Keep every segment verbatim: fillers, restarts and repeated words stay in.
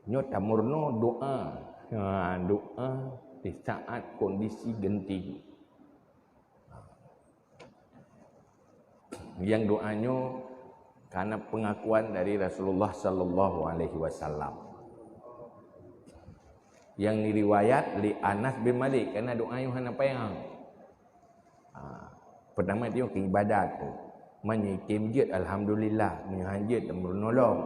Nyoe tameurunoe doa. Ha, doa di saat kondisi genting. Nyang doa nyoe kana pengakuan dari Rasulullah sallallahu alaihi wasallam. Nyang diriwayat lé Anas bin Malik, kana doa nyoe hana payah. Ha, pertama nyoe keu ibadat tu. Meunyoe item jeuet, alhamdulillah. Meunyoe han jeuet, tameurunoe lom.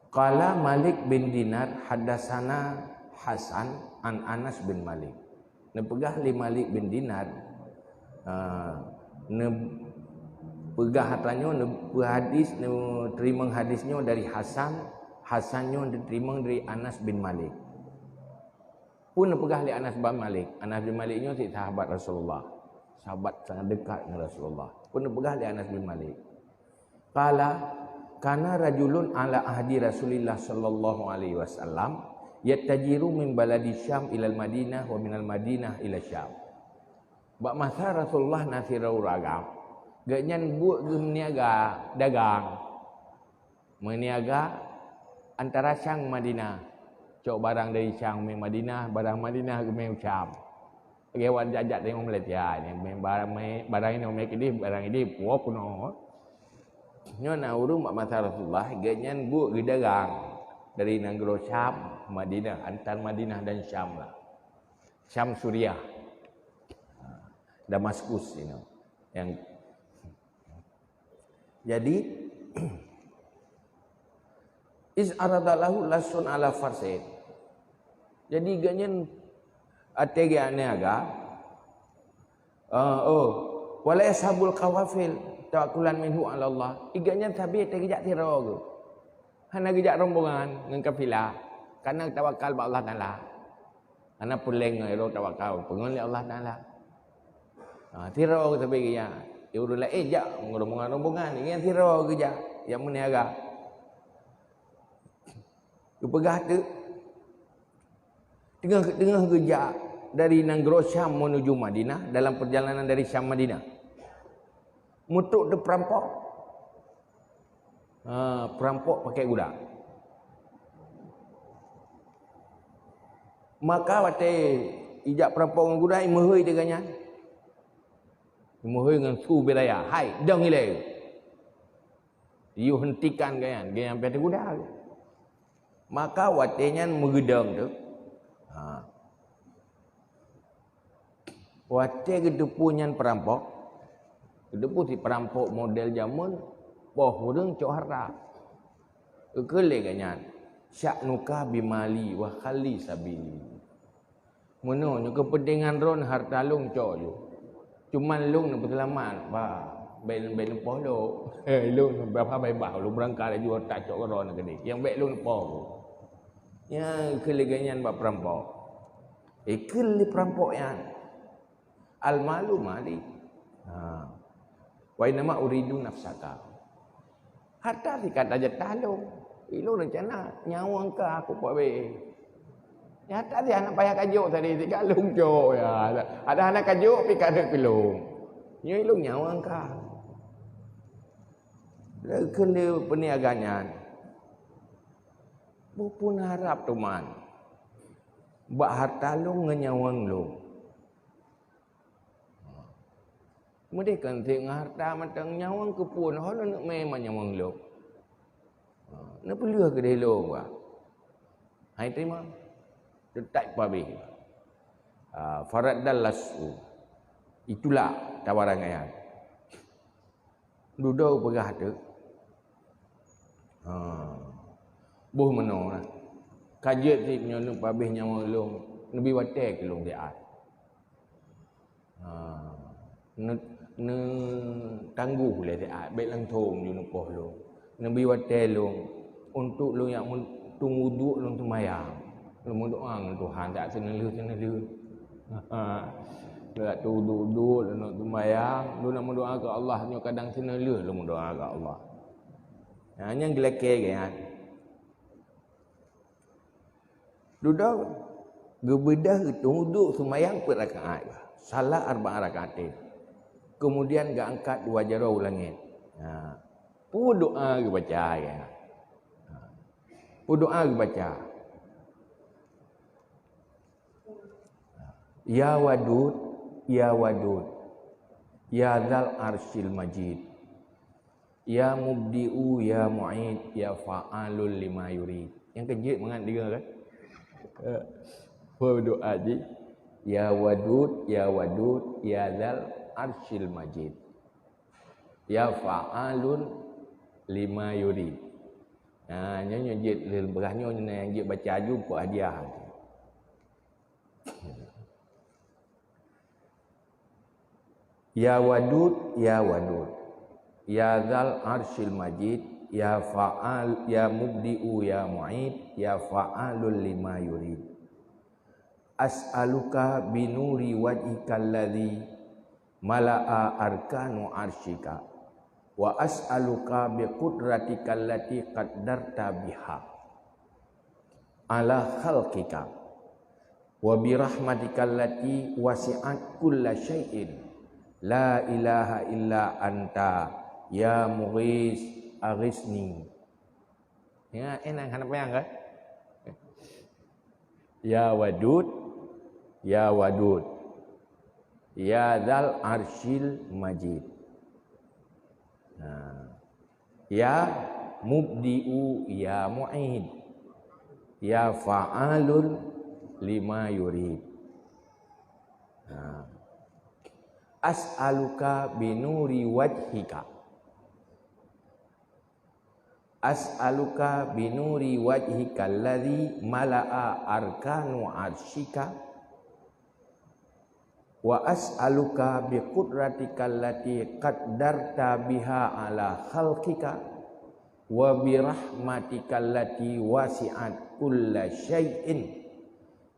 Qala Malik bin Dinar, haddatsana Hasan an Anas bin Malik. Neupeugah lé Malik bin Dinar, ha, neupeugah atra nyoe, neupeuhadis, neuteurimong hadis nyoe dari Hasan, Hasan nyoe neuteurimong dari Anas bin Malik. Peue neupeugah lé Anas bin Malik? Anas bin Malik nyoe cit sahabat Rasulullah. Sahabat sangat dekat ngon Rasulullah. Peue neupeugah lé Anas bin Malik? Qala, kana rajulun ala ahdi Rasulillah sallallahu alaihi wasallam yattajiru min baladi Syam ilal Madinah wa minal Madinah ila Syam. Bak masa Rasulullah na sidroe ureueng agam, gobnyan buet geumeuniaga dagang. Meuniaga antara Syam Madinah. Cok barang dari Syam geumé Madinah, barang Madinah geumé Syam. Lagèe wan jak-jak tengok Malaysia ni, mé barang, mé barang inoe mé keudéh, barang idéh puwoe keunoe. Nyoe na ureueng bak masa Rasulullah, gobnyan buet geudagang dari nanggroe Syam, Madinah, antar Madinah dan Syam lah. Syam Suriah. Ha, Damaskus inoe. Nyang Jadi, iz arada lahu lasun ala farsin. Jadi, gobnyan até geuh niaga, eh, oh, wala yashabul qawafil tawakkulan minhu ala Allah. Gobnyan sabe até geujak sidroe geuh. Hana geujak rombongan ngon kafilah, karena tawakal bak Allah Taala. Hana peureulèe ngon sidroe tawakal, peungon lé Allah Taala. Ha, sidroe sabe geujak. Di ureueng laén jak rombongan-rombongan, nyan sidroe geujak, jak meuniaga. Geupeugah teuk, teungoh-teungoh geujak dari nanggroe Syam menuju Madinah, dalam perjalanan dari Syam Madinah, meutrok teuk peurampok. Ha, peurampok pakèk guda. Maka watèe ijak peurampok ngon guda, imeuhôi teuh gobnyan. Imeuhôi ngon su beuraya, "Hai, dong ilèe!" Yue hentikan gobnyan, gobnyan pih teuguda. Maka watèe nyan meugeudong teuk. Ha. Watèe geuteupeue nyan peurampok, geuteupeue si peurampok model jameun, poh ureueng cok hareuta. Geukheun lé gobnyan, "Sya'nuka bimali wa khalli sabili." Meunoe nyoe keupeuntengan droen hareuta lôn cok ju. Cuman lôn neupeuseulamat, bah, bèk, bèk neupoh lôn. Lôn bah, bah, bah, lôn beurangkat laju hareuta cok droen keudéh. Nyang bèk lôn neupoh. Nyan geukheun lé gobnyan bak peurampok. Geukheun lé peurampok nyan, "Al-malu mali. Ha. Wa innama uridu nafsaka." Hareuta sika tajatah lôn. Ilôn reuncana nyawöng kah, Pak B. Nyata sih hana payah kajok tadi, sika lôn jok ya. Ada hana kajok pi ka keu lôn. Nyoe ilôn nyawöng kah. Geukheun lé peuniaga nyan, "Bukon harab teuma bak hareuta lôn ngon nyawöng lôn." Meudeh kon sép ngon hareuta mantong, nyawöng keupeue, ho lôn neuk mé nyawöng lôn. Ha, neupeulheueh keudéh lôn, bah. Hai teurimong. Teutab pabéh. Ha, faraddal lasu. Itulah tawaran ayat. Dudoe peugah teuk. Ha. Boh meunoe lah. Ka jeuet cit nyoe neupabéh nyawöng lôn, neubi watèe keu lôn siat. Ha. Neu-, neutanggoh lé siat, bèk langsông ju neupoh lôn. Neubi watèe lôn, untuk lôn jak meutueng wudhu lôn seumayang. Lôn meudoa ngon Tuhan, tak seuneulheueh-seuneulheueh. Lôn jak tueng wudhu, lôn seumayang, lôn nak meudoa keu Allah, nyoe kadang seuneulheueh lôn meudoa keu Allah. Nyan nyang geulakèe geuh nyan. Dudoe, Geubeudôh geutanyoe uduk seumayang peuet rakaat. Salat arba'a rakaatin. Keumudian geuangkat dua jaroe u langét. Ha. Peue doa geubaca, ya? Ha. Peue doa geubaca? Ya Wadud, ya Wadud. Ya Dzal Arsyil Majid. Ya Mubdi'u, ya Mu'id, ya Fa'alul lima yurid. Nyang keu jeuet mangat deungoe kan? Eh, peue doa jih? Ya Wadud, ya Wadud, ya Dzal Arsyil Majid. Ya Fa'alul lima yurid. Nah, nyoe, nyoe jeuet lé beurah nyoe, nyoe nyang jeuet baca aju keu hadiah. Ya Wadud, ya Wadud. Ya Dzal Arsyil Majid, ya Fa'al, ya Mubdi'u, ya Mu'id, ya Fa'alul lima yurid. As'aluka binuri wajhikal ladzi mala'a arkanu arsyika, wa as'aluka biqudratikal lati qaddarta biha ala khalqika, wa birahmatikal lati wasi'at kulla syai'in, la ilaha illa anta, ya Mughis, aghitsni. Ya, eh, nang hana payah kan? Ya Wadud, ya Wadud, ya Dzal Arsyil Majid. Nah. Ya Mubdi'u, ya Mu'id, ya Fa'alul lima yurid. Nah. As'aluka binuri wajhika. As'aluka binuri wajhikal ladzi mala'a arkanu arsyika, wa as'aluka biqudratikal lati qaddarta biha ala khalqika, wa birahmatikal lati wasi'at kulla syai'in,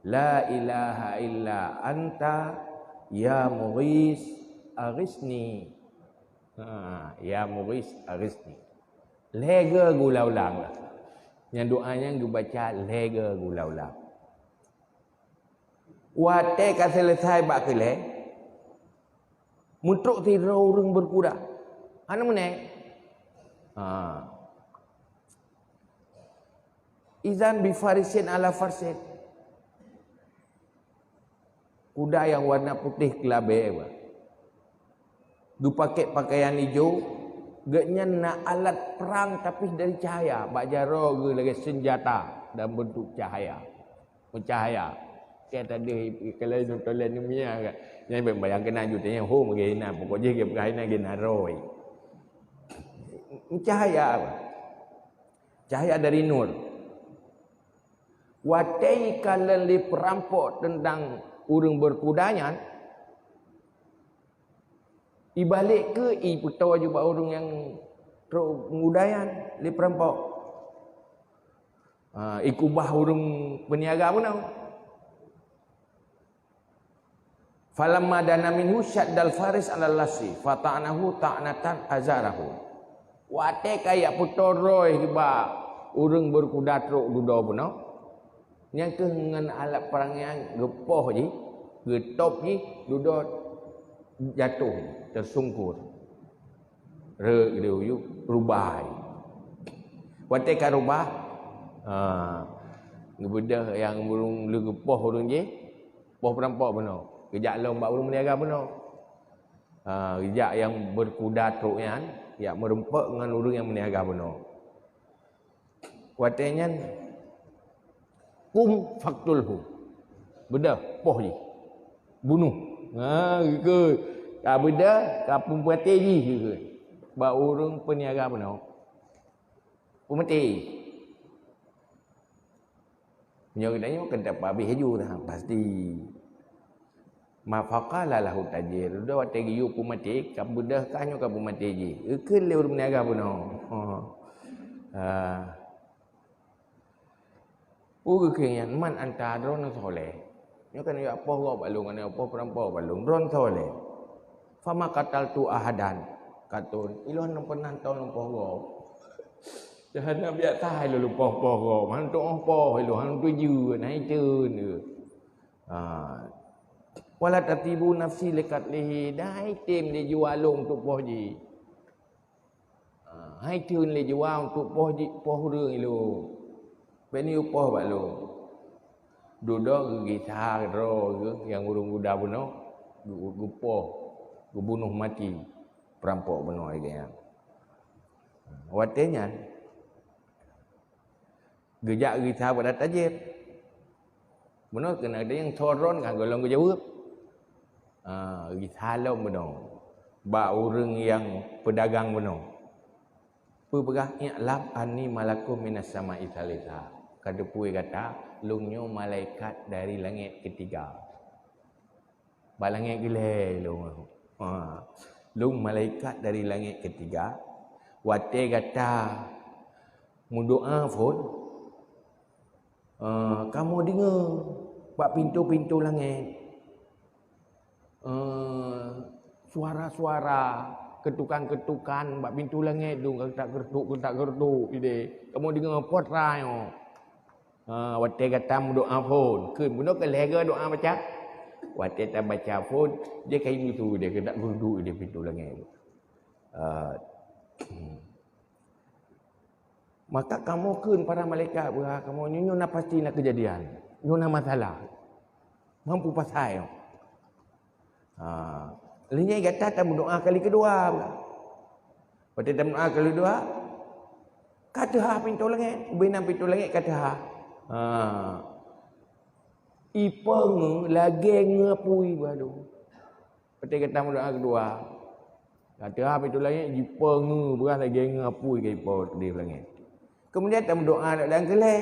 la ilaha illa anta, ya Mughis, aghitsni. Ha, ya Mughis, aghitsni. Lhèe geuh geuulang-ulang lah. Nyang doa nyan geubaca lhèe geuh geuulang-ulang. Watèe ka seuleusai bak keu lhèe, meutrok sidroe ureueng beukuda. Hana meunan. Ha. Idzan bi farisin ala farsin. Kuda nyang warna putéh keulabèe, bah. Geupakèk pakaian ijo, gobnyan na alat prang tapi dari cahya, bak jaroe geuh lagèe seunjata dan beuntuk cahya. Meucahya. Ka tadi kalau nonton lé dunia kan. Nyang bayangkan aju tanya hom lagèe na, pokok jih geupeugah na geuh na roh. Meucahya, bah. Cahya dari nur. Watèe ikalon lé peurampok teuntang ureueng beukuda nyan, ibalek keu ipeutoe jubah ureueng nyang trok meukuda nyan lé peurampok. Ha, ikubah ureueng peuniaga bunoe. Falamma dana minhu syaddal faris 'alal lasi, fata'anahu ta'natan azarahu. Watèe ka ijak peutoe roh bak ureueng beukuda trok dudoe bunoe, nyan keuh ngon alat prang nyan geupoh jih, geutôb jih, dudoe jatoh, teusungkur. Rhot geuh, rubah. Watèe ka rubah, ha, geubeudôh nyang ureueng lheueh geupoh ureueng jih, poh peurampok bunoe. Geujak lom bak ureueng meuniaga bunoe. Ha, geujak nyang beukuda trok nyan, jak meurumpok ngon ureueng nyang meuniaga bunoe. Watèe nyan, "Qum faqtulhu." Beudôh, poh jih. Bunoh. Ha, geukheun. Ka beudôh, ka peumaté jih geukheun. Bak ureueng peuniaga bunoe. Peumaté. Nyoe geutanyoe kan tapeuhabéh laju dah, pasti. Ma faqala lahu tajir. Dudoe watèe geuyue peumaté, ka beudôh ka nyoe ka peumaté jih. Geukheun lé ureueng meuniaga bunoe. Ha. Ha. Peue geukheun nyan, "Man anta, droeneuh soe lé?" Nyoe kan jak poh gob bak lôn, kan jak poh peurampok bak lôn, droeneuh soe lé? "Fama qataltu ahadan." Katôn, "Ilôn hana pernah tao lôn poh gob." Dah hana biasa ilôn poh-poh gob, hana tu'oh poh ilôn, hana tuju, hana iteun. Ha. Wala tatibu nafsi likatlihi, dan hai tem lé jiwa lôn untuk poh jih. Ha, hai theun lé jiwa untuk poh jih, poh ureuëng ilôn. Bèk neupoh bak lôn. Dudoe geugisa droe geuh nyang ureuëng guda bunoe, geu-, geupoh, geubunoh maté, peurampok bunoe lagèe nyan. Watèe nyan, geujak geugisa bak tajir. Bunoe keunan ada nyang soe droen kan gohlom geujaweueb. Ha, geugisa lom bunoe bak ureuëng nyang peudagang bunoe. Peue peugah, "I'lam anni malakun minas sama'i tsalitsah." Ka teupeue gata, lôn nyoe malaikat dari langét keutiga. Bak langét geulhèe lôn. Ha. Lôn malaikat dari langét keutiga. Watèe gata meudoa phon, ha, kamoe deungö bak pintoe-pintoe langét. Eh, suara-suara keutukan-keutukan bak pintoe langét tu, keutak-keutuk, keutak-keutuk idéh. Kamoe deungö peue atra nyoe. Ha, watèe gata meudoa phon, kheun bunoe keu lhèe goe doa baca. Watèe tabaca phon, jih ka imeusue idéh, keutak-keutuk idéh pintoe langét tu. Eh, Maka kamoe kheun para malaikat, "Bah, kamoe nyoe, nyoe na pasti na keujadian. Nyoe na masalah. Mampu pasai nyoe." Ha. Lheueh nyan gata tameudoa kali keudua, bah. Watèe tameudoa kali keudua, ka teuhah pintoe langét, ubé nan pintoe langét ka teuhah. Ha. Ipeungeuh lagèe ngon apui, bah, tu. Watèe gata meudoa keudua, gata pintoe langét jipeungeuh beurah lagèe ngon apui ka ipo di langét. Keumudian tameudoa lam keulhèe.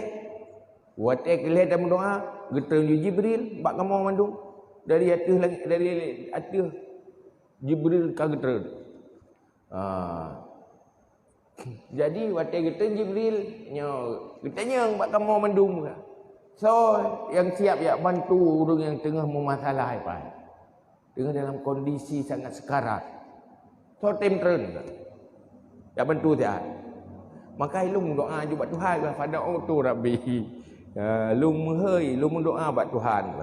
Watèe keulhèe tameudoa, geutreun ju Jibril bak kamoe mandum. Dari ateueh langét, dari ateueh Jibril ka geutreun. Ah. Jadi, watèe geutreun Jibril, nyoe geutanyong bak kamoe mandum, "Soe nyang siap jak bantu ureuëng nyang teungoh meumasalah ipan? Teungoh dalam kondisi sangat sekarat. Soe tem treun jak bantu siat?" Maka lôn meudoa ju bak Tuhan, "Fada'utu Rabbi." Ah, lôn meuhôi, lôn meudoa bak Tuhan,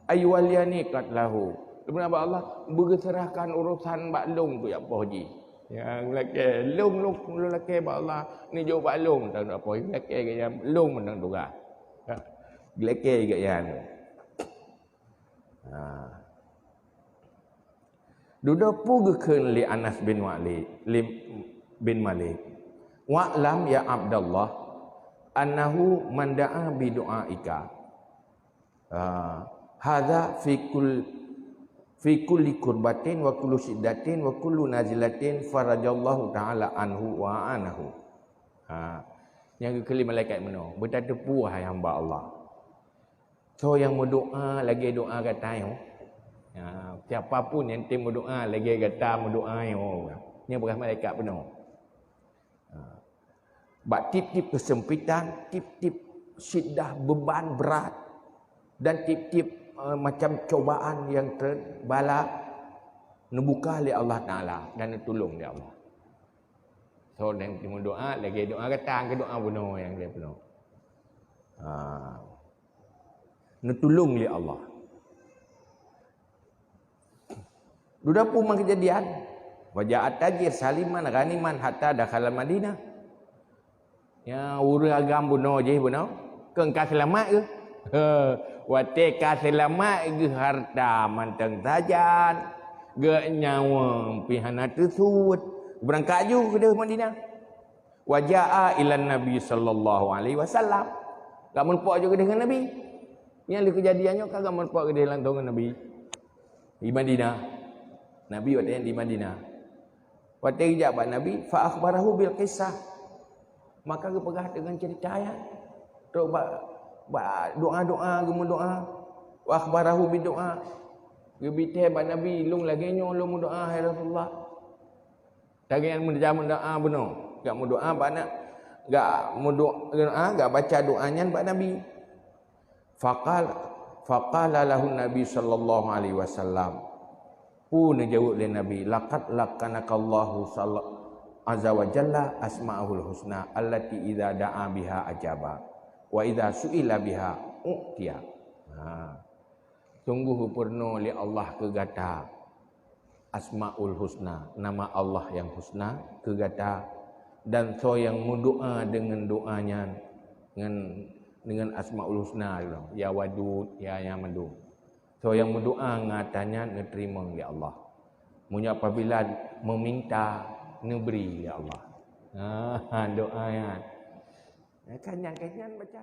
"Ayyuwalliyani qatlahu." Lôn meudoa bak Allah, "Beugeuseurahkan urosan bak lôn keu jak poh jih." Nyang lakèe, lôn, lôn, lôn lakèe bak Allah, neujok bak lôn, tan apa lakèe gaya lôn meunan tugaih. Lakèe gaya nyoe. Ha. Dudoe peue geukheun lé Anas bin Malik, lé, bin Malik, "Wa'lam ya Abdallah, annahu man da'a bi du'aika." Ah, hadza fi kul-, fi kulli kurbatin wa kullu syiddatin wa kullu nazilatin farajallahu ta'ala anhu wa anahu. Ha, nyang geukheun lé malaikat meunoe, "Beutateupeue hai hamba Allah. Soe nyang meudoa lagèe doa gata nyoe? Ha, siapa pun nyang tem meudoa lagèe gata meudoa nyoe." Nyan peugah malaikat bunoe. Ha. Bak tiep-tiep keusempitan, tiep-tiep syiddah, beban brat, dan tiep-tiep, eh, macam cobaan nyang teubalak, neubuka lé Allah Taala dan neutulông lé Allah. Soe nyang meudoa lagèe doa gata, keu doa bunoe nyang lagèe bunoe. Ha. Neutulông lé Allah. Dudoe peue man keujadian? Wa ja'a tajir saliman ghaniman hatta dakhala Madinah. Nyan ureueng agam bunoe jih bunoe, keu ka seulamat geuh. He, watèe ka seulamat geuh hareuta mantong sajan, geuh nyawa pih hana teusuet, beurangkat ju keudéh Madinah. Wa ja'a ilan Nabi sallallahu alaihi wasallam. Ka meurumpok ju keudéh ngon Nabi. Nyang lheueh keujadian nyoe ka meurumpok keudéh langsông ngon Nabi di Madinah. Nabi watèe nyan di Madinah. Watèe geujak bak Nabi, fa akhbarahu bil qissah. Maka geupeugah deungon ceurita nyan. Trok bak, bak doa-doa, geumeudoa. Wa akhbarahu bid du'a. Geubri thèe bak Nabi, "Lôn lagèe nyoe lôn meudoa, hai Rasulullah." Lagèe nyan meudoa bunoe, gak meudoa bak na-, gak meudoa, gak baca doa nyan bak Nabi. Faqal, faqala lahu Nabi sallallahu alaihi wasallam. Peue neujaweueb lé Nabi, "Laqad laqqanakallahu sal-, azza wa jalla asma'ahul husna allati idza da'a biha ajaba, wa idza su'ila biha u'tiya." Ha. Sungguh geupeurunoe lé Allah keu gata Asmaul Husna, nama Allah nyang husna keu gata, dan soe nyang meudoa deungon doa nyan ngon, deungon Asmaul Husna, ya Wadud, ya, ya Madud. Soe nyang meudoa ngon ata nyan geuteurimong lé Allah. Meunyoe apabila meminta, neubri lé Allah. Ha, doa nyan. Kan nyan, kan nyan baca.